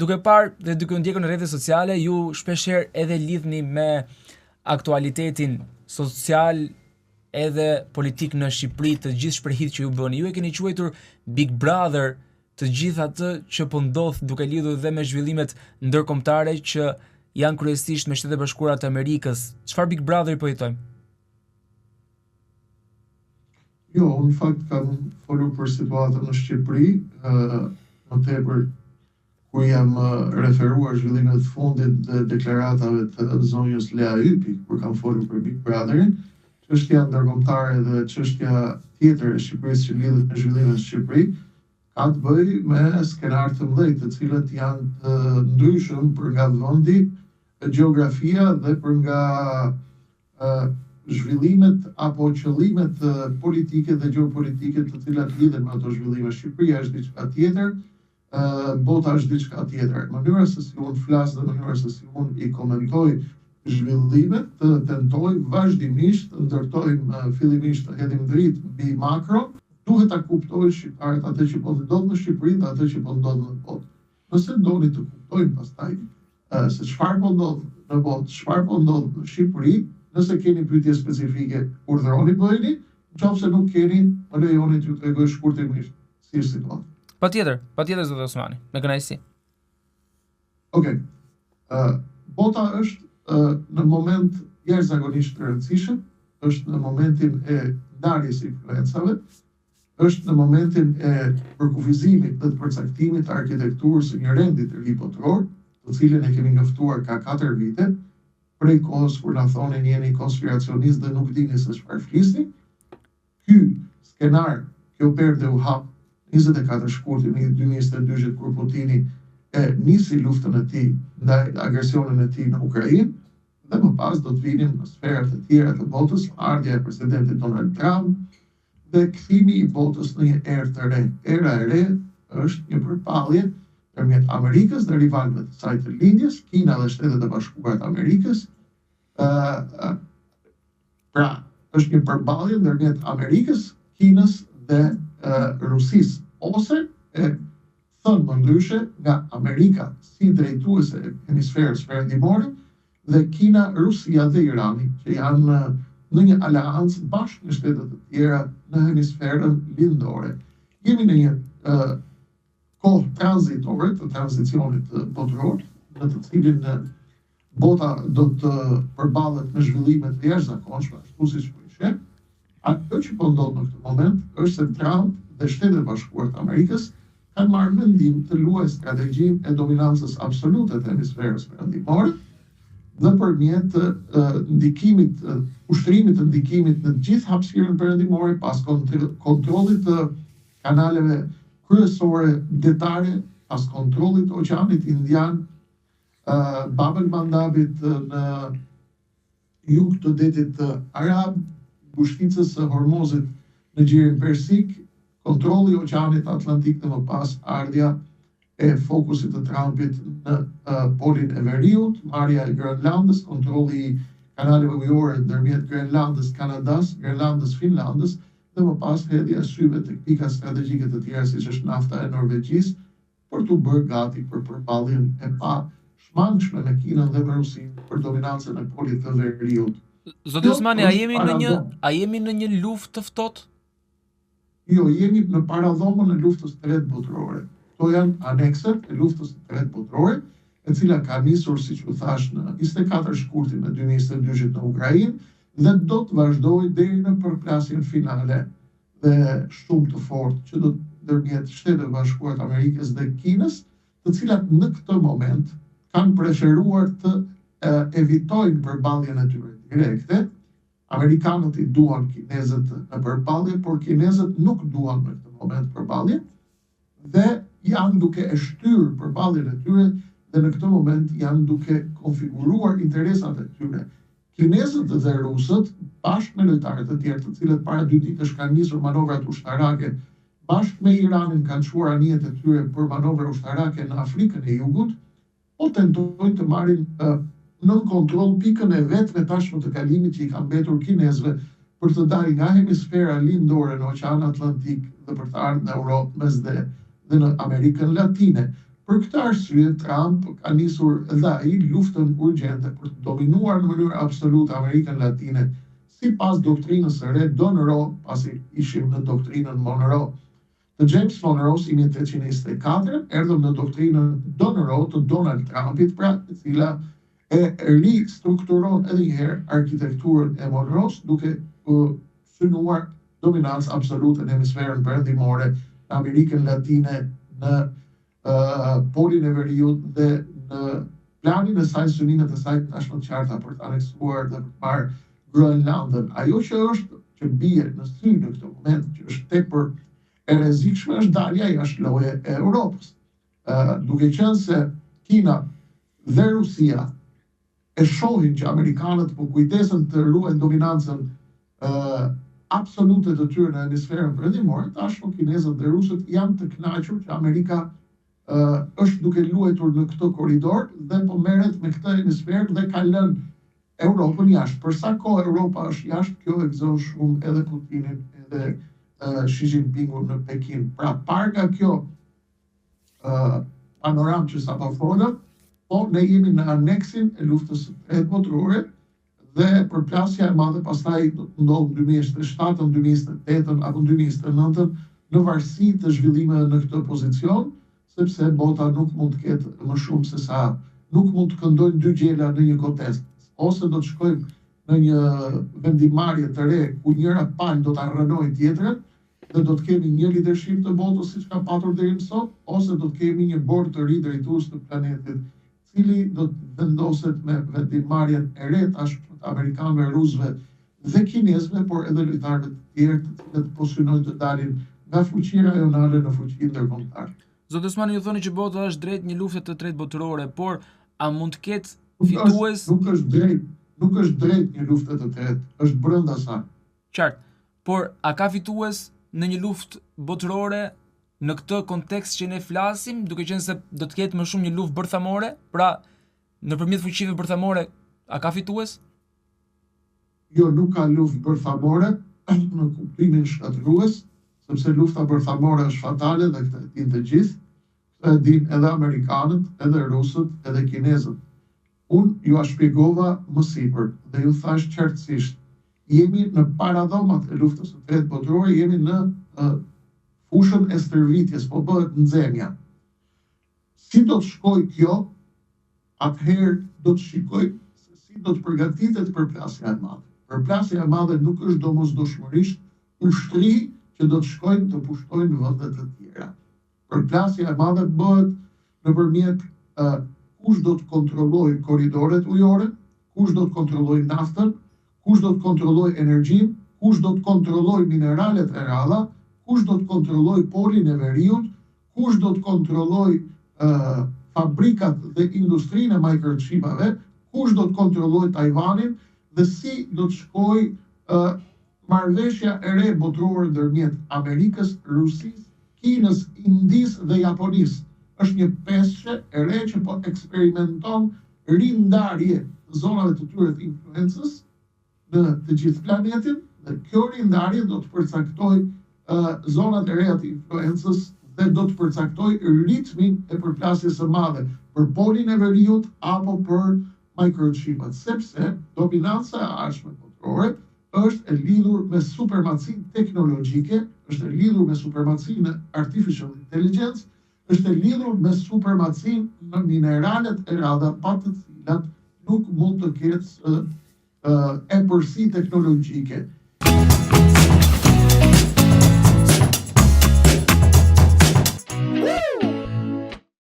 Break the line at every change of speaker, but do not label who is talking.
duke parë dhe duke ju ndjekur në rrjetet sociale, ju shpeshherë edhe lidhni me aktualitetin social edhe politik në Shqipëri të gjithë shprehitë që ju bëni. Ju e keni quajtur Big Brother të gjithë atë që po ndodh duke lidhur dhe me zhvillimet ndërkombëtare që janë kryesisht me Shtetet e Bashkuara të Amerikës. Çfarë Big Brother po jetojmë?
Jo, unë në fakt kam folur për situatën në Shqipëri, ë më tepër kur jam referuar zhvillimeve të fundit dhe deklaratave të zonjës Lea Ypi, kur kam folur për Big Brotherin, çështja ndërkombëtare dhe çështja tjetër e Shqipërisë që lidhet me zhvillimet në Shqipëri, ka të bëjë me skenarë të mëdhenj, të cilët janë të ndryshëm për nga vendi, gjeografia dhe për nga zhvillimet apo qëllimet politike dhe gjeopolitike të cilat lidhen me ato zhvillime. Shqipëria është diçka tjetër, bota është diçka tjetër. Mënyra se si unë flas dhe mënyra se si unë i komentoj zhvillimet, të tentoj vazhdimisht të ndërtojmë fillimisht të hedhim dritë mbi makro, duhet ta kuptojnë shqiptarët atë që po ndodh në Shqipëri dhe atë që po ndodh në botë. Nëse doni të kuptojmë pastaj se çfarë po ndodh në botë, çfarë po ndodh në Shqipëri, nëse keni pyetje specifike, urdhëroni bëjini, nëse nuk keni, më lejoni t'ju tregoj shkurtimisht si është situata.
Patjetër, patjetër zoti Osmani, me kënaqësi.
Okej. Okay. Bota është në moment jashtëzakonisht të rëndësishëm, është në momentin e ndarjes së influencave, është në momentin e përkufizimit dhe të përcaktimit të arkitekturës së një rendi të ri botëror, të cilin e kemi njoftuar ka 4 vite, prej kohës kur na thonin jeni konspiracionist dhe nuk dini se çfarë flisni. Ky skenar, kjo perde u hap 24 shkurtin e 2022 kur Putini e nisi luftën e tij ndaj agresionin e tij në Ukrainë dhe më pas do të vinim në sferat e tjera të botës, ardhja e presidentit Donald Trump, dhe kthimi i botës në një erë të re. Era e re është një përballje ndërmjet Amerikës dhe rivalëve të saj të lindjes, Kina dhe Shtetet e Bashkuara të Amerikës. Ë pra, është një përballje ndërmjet Amerikës, Kinës dhe Rusisë ose e thënë më ndryshe nga Amerika si drejtuese e hemisferës perëndimore dhe Kina, Rusia dhe Irani, që janë në një aleancë bashkë me shtetet të tjera në hemisferën lindore. Jemi në një uh, kohë tranzitore të tranzicionit botëror, në të cilin bota do të përballet me zhvillime të jashtëzakonshme, ashtu siç po i sheh. Ajo që po ndodh në këtë moment është se Trump dhe Shtetet e Bashkuara të Amerikës kanë marrë vendim të luajnë strategjinë e dominancës absolute të hemisferës perëndimore nëpërmjet ndikimit, ushtrimit të ndikimit në gjithë hapësirën perëndimore pas kontrollit të kanaleve kryesore detare, pas kontrollit të Oqeanit Indian, Bab el Mandabit në jug të detit Arab, ngushticës së Hormozit në Gjirin Persik, kontrolli i Oqeanit Atlantik dhe më pas ardhja e fokusit të Trumpit në Polin e Veriut, marrja e Grenlandës, kontrolli i kanaleve ujore ndërmjet Grenlandës, Kanadas, Grenlandës, Finlandës dhe më pas hedhja e syve tek pikat strategjike të tjera siç është nafta e Norvegjisë, për t'u bërë gati për përballjen e pashmangshme me Kinën dhe me Rusinë për dominancën e Polit të Veriut.
Zoti Osmani, a jemi në një a jemi në një luftë të ftohtë?
Jo, jemi në paradhomën e luftës së tretë botërore. Këto janë anekset e luftës së tretë botërore, e cila ka nisur, siç u thash, në 24 shkurtin e 2022-shit në Ukrainë dhe do të vazhdojë deri në përplasjen finale dhe shumë të fortë që do të ndërmjet Shteteve të Bashkuara të Amerikës dhe Kinës, të cilat në këtë moment kanë preferuar të evitojnë përballjen e tyre direkte. Amerikanët i duan kinezët në përballje, por kinezët nuk duan në këtë moment përballje dhe janë duke e shtyrë përballjen e tyre dhe në këtë moment janë duke konfiguruar interesat e tyre. Kinezët dhe rusët, bashkë me lojtarët e tjerë, të cilët para dy ditësh kanë nisur manovrat ushtarake, bashkë me Iranin kanë çuar anijet e tyre për manovra ushtarake në Afrikën e Jugut, po tentojnë të marrin nën kontroll pikën e vetme tashmë të kalimit që i ka mbetur kinezëve për të dalë nga hemisfera lindore në Oqean Atlantik dhe për të ardhur në Europë, Mesdhe dhe në Amerikën Latine. Për këtë arsye, Trump ka nisur edhe ai luftën urgjente për të dominuar në mënyrë absolute Amerikën Latine, sipas doktrinës së re Donroe, pasi ishim në doktrinën Monroe të James Monroe-s 1824, erdhëm në doktrinën Donroe të Donald Trumpit, pra e cila e ristrukturon edhe një herë arkitekturën e Monroe-s duke synuar dominancë absolute në hemisferën perëndimore, në Amerikën Latine, në Polin e Veriut dhe në planin e saj, synimet e saj tashmë të qarta për të aneksuar dhe për të marrë Groenlandën. Ajo që është që bie në sy në këtë moment, që është tepër e rrezikshme, është dalja jashtë loje e Europës. Duke qenë se Kina dhe Rusia e shohin që amerikanët po kujdesen të ruajnë dominancën absolute të tyre në hemisferën perëndimore, tashmë kinezët dhe rusët janë të kënaqur që Amerika është duke luajtur në këtë korridor dhe po merret me këtë hemisferë dhe ka lënë Europën jashtë. Për sa kohë Europa është jashtë, kjo e gëzon shumë edhe Putinin edhe Xi Jinpingun në Pekin. Pra, parë nga kjo panoramë që sapo folëm, po ne jemi në aneksin e luftës së tretë botërore dhe përplasja e madhe pastaj do të ndodhë në 2027-ën, 2028-ën apo 2029-ën në varësi të zhvillimeve në këtë pozicion, sepse bota nuk mund të ketë më shumë se sa nuk mund të këndojnë dy gjela në një kotec, ose do të shkojmë në një vendimmarrje të re ku njëra palë do ta rrënojë tjetrën dhe do të kemi një leadership të botës siç ka patur deri më sot, ose do të kemi një bord të ri drejtues të planetit, cili do të vendoset me vendimmarrjen e re tashmë të amerikanëve, rusëve dhe kinezëve, por edhe lojtarëve të tjerë, të cilët po synojnë të dalin nga fuqi rajonale në fuqi ndërkombëtare.
Zoti Osmani, ju thoni që bota është drejt një lufte të tretë botërore, por a mund të ketë fitues?
Nuk është drejt, nuk është drejt një lufte të tretë, është brenda saj.
Qartë. Por a ka fitues në një luftë botërore në këtë kontekst që ne flasim, duke qenë se do të ketë më shumë një luftë bërthamore, pra nëpërmjet fuqive bërthamore, a ka fitues?
Jo, nuk ka luftë bërthamore në kuptimin shkatërrues, sepse lufta bërthamore është fatale dhe këtë e dinë të gjithë. Këtë e dinë edhe amerikanët, edhe rusët, edhe kinezët. Unë jua shpjegova më sipër dhe ju thashë qartësisht, jemi në paradhomat e Luftës së Tretë Botërore, jemi në fushën e stërvitjes, po bëhet nxemja. Si do të shkojë kjo, atëherë do të shikojmë se si do të përgatitet përplasja e madhe. Përplasja e madhe nuk është domosdoshmërisht ushtri që do të shkojnë të pushtojnë vende të tjera. Përplasja e madhe bëhet nëpërmjet kush do të kontrollojë korridoret ujore, kush do të kontrollojë naftën, kush do të kontrollojë energjinë, kush do të kontrollojë mineralet e rralla, kush do të kontrollojë polin e veriut, kush do të kontrollojë fabrikat dhe industrinë e microchipave, kush do të kontrollojë Tajvanin dhe si do të shkojë marrëveshja e re botërore ndërmjet Amerikës, Rusisë, Kinës, Indisë dhe Japonisë. Është një pesëshe e re që po eksperimenton rindarje të zonave të tyre të influencës në të gjithë planetin dhe kjo rindarje do të përcaktojë zonat e reja të influencës dhe do të përcaktojë ritmin e përplasjes së madhe për polin e veriut apo për microchipat, sepse dominanca e ardhshme botërore është e lidhur me supremacinë teknologjike, është e lidhur me supremacinë në artificial intelligence, është e lidhur me supremacinë në mineralet e rralla pa të cilat nuk mund të ketë epërsi teknologjike.